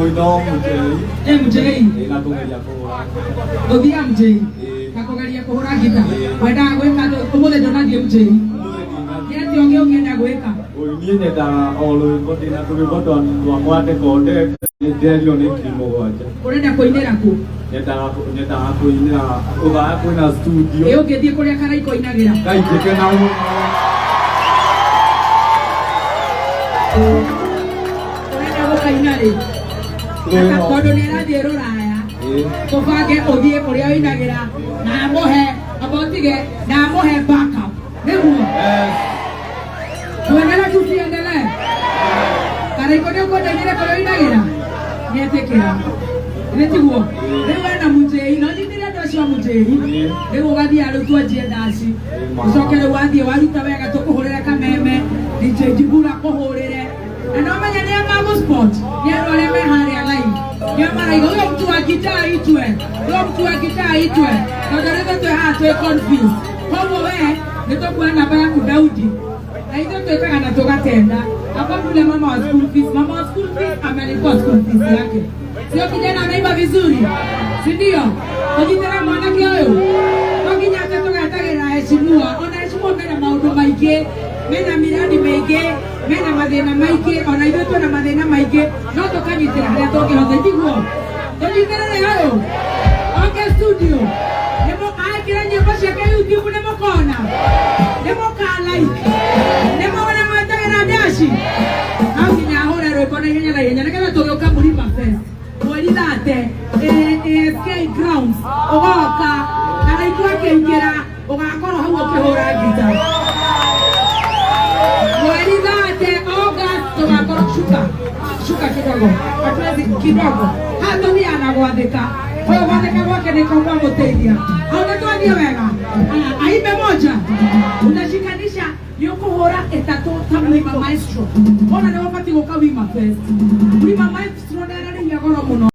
Mũino MJ. MJ. Ĩĩ, na kũgeria kũhũra. Ũthiaga MJ? Ĩĩ. Na kũgeria kũhũra ngita. Wendaga gwĩka atĩa? Ũmũthĩ ndũnathiĩ MJ. Nĩ atĩa ũngĩ ũngĩenda gwĩka? Ũyũ niĩ nyendaga o rwĩmbo, ndĩna tũrwĩmbo twakwa ndekonde, nderio nĩ 7,000. Ũrenda kũinĩra kũ? Nyendaga kũinĩra Ũthaya, kwĩna studio. Ĩ ũngĩthiĩ kũrĩa Karaiko inagĩra? Ngai ngĩkena mũno. Ũrenda gũkaina rĩ? Tondũ nĩ arathiĩ rũraya. Tũbange ũthiĩ kũrĩa ũinagĩra na amũhe, amba ũtige na amũhe backup. Nĩguo? Tuendelee tusiendelee? Karaiko nĩ ũkwenda inĩre kũrĩa ũinagĩra? Nĩetĩkĩra. Nĩ tiguo? Rĩu wena mũtĩi, no nyitĩre andũ acio a mũtĩi. Rĩu ũgathiĩ rĩu twanjie ndaci. Ũcoke rĩu wathiĩ waruta wega tũkũhũrĩre kameme, DJ Jibura kũhũrĩre. Na no menye nĩ a sport, nĩ andũ arĩa me harĩa live. Nĩo maraiga huyo mtu wa gitaa aitwe, huyo mtu wa gitaa aitwe. Tondũ rĩu twĩ haha twĩ confused. Koguo we nĩ tũkuoya namba yaku Daudi. Na ithuĩ twĩkaga na tũgatenda. Hapa kule mama wa school fees, mama wa school fees amelipwa school fees yake. Sio kijana anaimba vizuri, si ndio? Tũnyitĩre mwanake ũyũ. No nginya atĩ tũgetagĩrĩra heshimiwa. Ona heshimiwa mena maũndũ maingĩ, mena miradi mĩingĩ, mena mathĩna maingĩ, ona ithuĩ twĩna mathĩna maingĩ, no tũkanyitĩra harĩa tũngĩhota, tiguo? Tũnyitĩrĩre ũyũ. Oke studio. Nĩmo aekĩra nyĩmbo ciake YouTube nĩ mũkona. Nĩ mũka like. Nĩ mũrĩa mwetagĩra ndaci. No nginya ahũre rwĩmbo na ihenya na ihenya nĩgetha tũgĩũka Mlima Fest. Mweri 30 AFK Grounds ũgoka Karaiko akĩingĩra ũgakorwo hau ũkĩhũra ngita. Mweri 30 August tũgakorwo shuka shuka kidogo, hatuwezi kidogo, haha tũthiaga na gwathĩka. Ũyũ gwathĩka gwake nĩko kwamũteithia. Hau nĩ twathiĩ wega. Aya, aimbe moja unashikanisha nĩ ũkũhũra ĩtatũ ta Mlima Maestro. Ona nĩ wabatiĩ gũka Wima Fest. Mlima Maestro nĩ ararĩhia goro mũno.